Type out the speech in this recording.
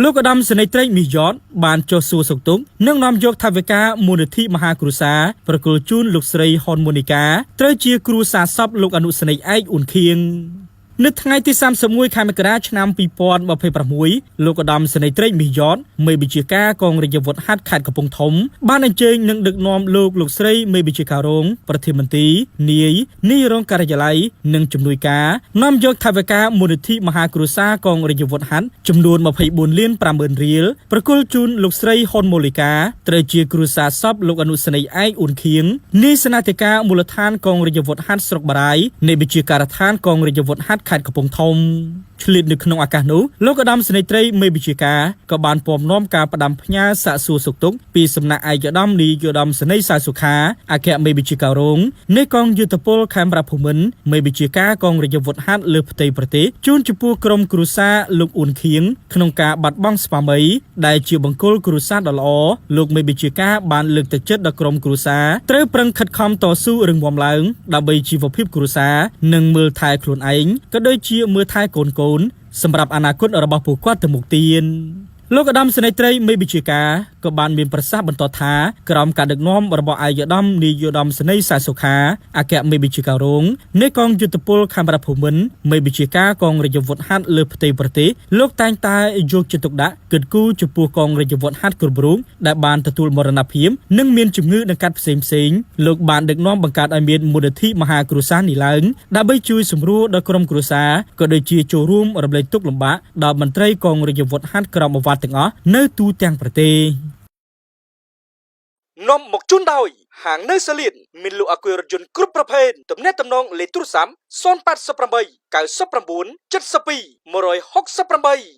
លោកឧត្តមសេនីយ៍ត្រីមីយ៉តបានចុះសួរសុខទុក្ខនិងនាំយកថវិកាមូលនិធិមហាគ្រួសារប្រគល់ជូនលោកស្រីហ៊ុនម៉ូនីកាត្រូវជាគ្រួសារសពលោកអនុសេនីយ៍ឯកអ៊ុនខៀង។ នៅថ្ងៃទី31ខែមករាឆ្នាំ2026លោកឧត្តមសេនីយ៍ត្រីមីយ៉តមេបញ្ជាការកងរាជអាវុធហត្ថខេត្តកំពង់ធំបានអញ្ជើញនិងដឹកនាំលោកលោកស្រីមេបញ្ជាការរងប្រធានមន្ទីរនាយនាយរងការិយាល័យនិងជំនួយការនាំយកថវិកាមូលនិធិមហាគ្រួសារកងរាជអាវុធហត្ថចំនួន24លាន50000រៀលប្រគល់ជូនលោកស្រីហ៊ុនម៉ូលីកាត្រូវជាគ្រួសារសពលោកអនុសេនីយ៍ឯកអ៊ុនខៀងនាយសេនាធិការមូលដ្ឋានកងរាជអាវុធហត្ថស្រុកបារាយនៃបញ្ជាការដ្ឋានកងរាជអាវុធហត្ថខេត្តកំពង់ធំ។ ឆ្លៀតនៅក្នុងឱកាសនោះលោកឧត្តមសេនីយ៍ត្រីមេបញ្ជាការក៏បានពំនាំការផ្ដាំផ្ញើសាកសួរសុខទុក្ខពីសំណាក់ឯកឧត្តមនាយកឧត្តមសេនីយ៍សាសុខាអគ្គមេបញ្ជាការរងនៃកងយុទ្ធពលខេមរភូមិន្ទមេបញ្ជាការកងរាជអាវុធហត្ថលើផ្ទៃប្រទេសជូនចំពោះក្រុមគ្រួសារលោកអ៊ុនខៀងក្នុងការបាត់បង់ស្វាមីដែលជាបង្គោលគ្រួសារដ៏ល្អ។ លោកមេបញ្ជាការបានលើកទឹកចិត្តដល់ក្រុមគ្រួសារត្រូវប្រឹងខិតខំតស៊ូរឹងមាំឡើងដើម្បីជីវភាពគ្រួសារនិងមើលថែខ្លួនឯងក៏ដូចជាមើលថែកូនកូនសម្រាប់អនាគតរបស់ពួកគាត់ទៅមុខទៀត។ លោកឧត្តមសេនីយ៍ត្រីមេបញ្ជាការក៏បានមានប្រសាសន៍បន្តថាក្រោមការដឹកនាំរបស់ឯកឧត្តមនាយកឧត្តមសេនីយ៍សាសុខាអគ្គមេបញ្ជាការរងនៃកងយុទ្ធពលខេមរភូមិន្ទមេបញ្ជាការកងរាជអាវុធហត្ថលើផ្ទៃប្រទេសលោកតែងតែយកចិត្តទុកដាក់គិតគូរចំពោះកងរាជអាវុធហត្ថគ្រប់រូបដែលបានទទួលមរណភាពនិងមានជំងឺដង្កាត់ផ្សេងផ្សេង។ លោកបានដឹកនាំបង្កើតឲ្យមានមូលនិធិមហាគ្រួសារនេះឡើងដើម្បីជួយសម្រួលដល់ក្រុមគ្រួសារក៏ដូចជាចូលរួមរំលែកទុក្ខលំបាកដល់មន្ត្រីកងរាជអាវុធហត្ថក្រោមឱវាទទាំងអស់នៅទូទាំងប្រទេស។ នាំមកជូនដោយហាងនៅសលៀនមានលក់អាគុយរថយន្តគ្រប់ប្រភេទទំនាក់ទំនងលេខទូរស័ព្ទ088 99 72 168។